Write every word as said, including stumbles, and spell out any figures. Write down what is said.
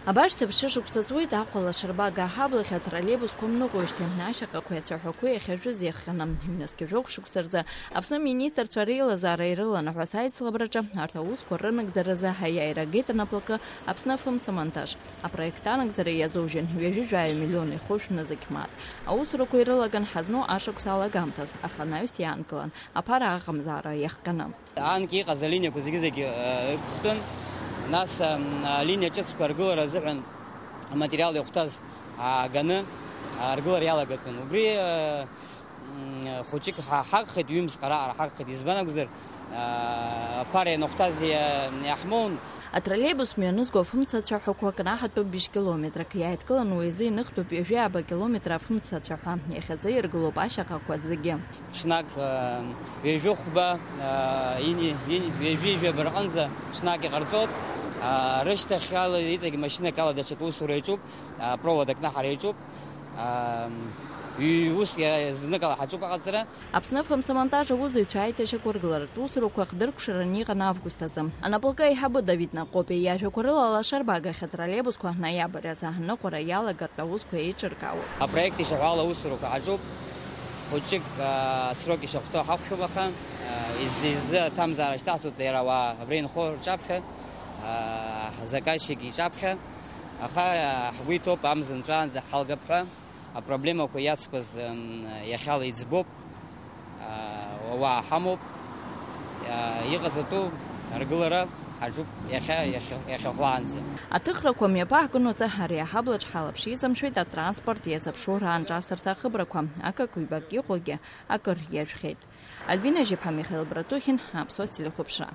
Абарҭ шықәса ҵуеит Аҟәа Лашарба аҳаблахь атроллеибусқәа мныҟәоижьҭеи ашьаҟақәеи ацәаҳәақәеи иахьажәыз иахҟьаны. Ҩнызқьи жәохә шықәса рзы Аԥсны аминистрцәа реилазаара ирылан ҳәа саицлабраҿы арҭ аусқәа рынагӡаразы аиааира агеит анаплакы Аԥсны афымцамонтаж. Апроект анагӡара иазужьын ҩажәи жәаҩа миллион ихәышәнызқь мааҭ. Аусурақәа ирылаган ҳазну ашықәс алагамҭаз, аха анаҩс иаанкылан аԥара аҟамзаара иахҟьаны. Анкьа иҟаз алиниақәа зегьы-зегьы, э, ықәхтәын. Нас, ам, алиниа ҿыцқәа ргылара азыҳәан аматериал иахәҭаз ааганы, а, ргылара иалагатәын. Убри, э, м, хәыҷык ҳа-, ҳагхеит, ҩымз ҟара-, ара ҳагхеит. Избан акәзар, а, аԥара ианахәҭаз иа-, иаҳмоун. Атроллеибус мҩанызго афымцацәаҳәақәа кнаҳатәуп бжь километрак, иааидкыланы уи азы иныхтәуп ҩажәи ааба километр афымцацәаҳәа. Иахьазы иргылоуп ашьаҟақәа зегьы. Ҽнак, э, ҩажәи хәба, э, ини-, ини-, ҩажәи жәаба рҟынӡа ҽнак иҟарҵоит. Э, рышьҭахьала иҵегь машьынак ала даҽакы усура иаҿуп, э, провод акнаҳара иаҿуп. Э, ҩ-, ус иара зныкала ҳаҿуп аҟаҵара. Аԥсны афымцамонтаж аусзуҩцәа аиҭашьақәыргыларатә усурақәа хдыркәшараны иҟан август азы. Анаплакы аиҳабы Давид Наҟопиа иажәақәа рыла, Лашарба агахь атроллеибусқәа ноиабр азы аныҟәара иалагартә аусқәа еиҿыркаауеит. Апроект ишаҳәо ала усурақәа ҳаҿуп. Хәыҷык, аа, асрок ишахәҭоу ҳақәшәом, аха, аа, из-, изы аҭамзаара шьҭаҳҵоит иара ауаа абра инхо рҿаԥхьа, аа, ҳзаказчик иҿаԥхьа. Аха, аа, ҳгәы иҭоуп амза нҵәаанӡа ҳалгап ҳәа. Апроблемақәа иацқәаз, м, иахьала иӡбоуп. Аа, уаа ҳамоуп. Иа-, иҟаҵатәу аргылара ҳаҿуп иахьа, иахьа, иахьахәлаанӡа. Аҭыхрақәа мҩаԥаҳгонаҵы ари аҳаблаҿ ҳалаԥш иҵамшәеит атранспорт иазыԥшу раанҿасырҭа ахыбрақәа, акык-ҩбак иҟоугьы акыр иажәхьеит. Альбина Жьыԥҳа, Михаил Братухин, Аԥсуа телехәаԥшра.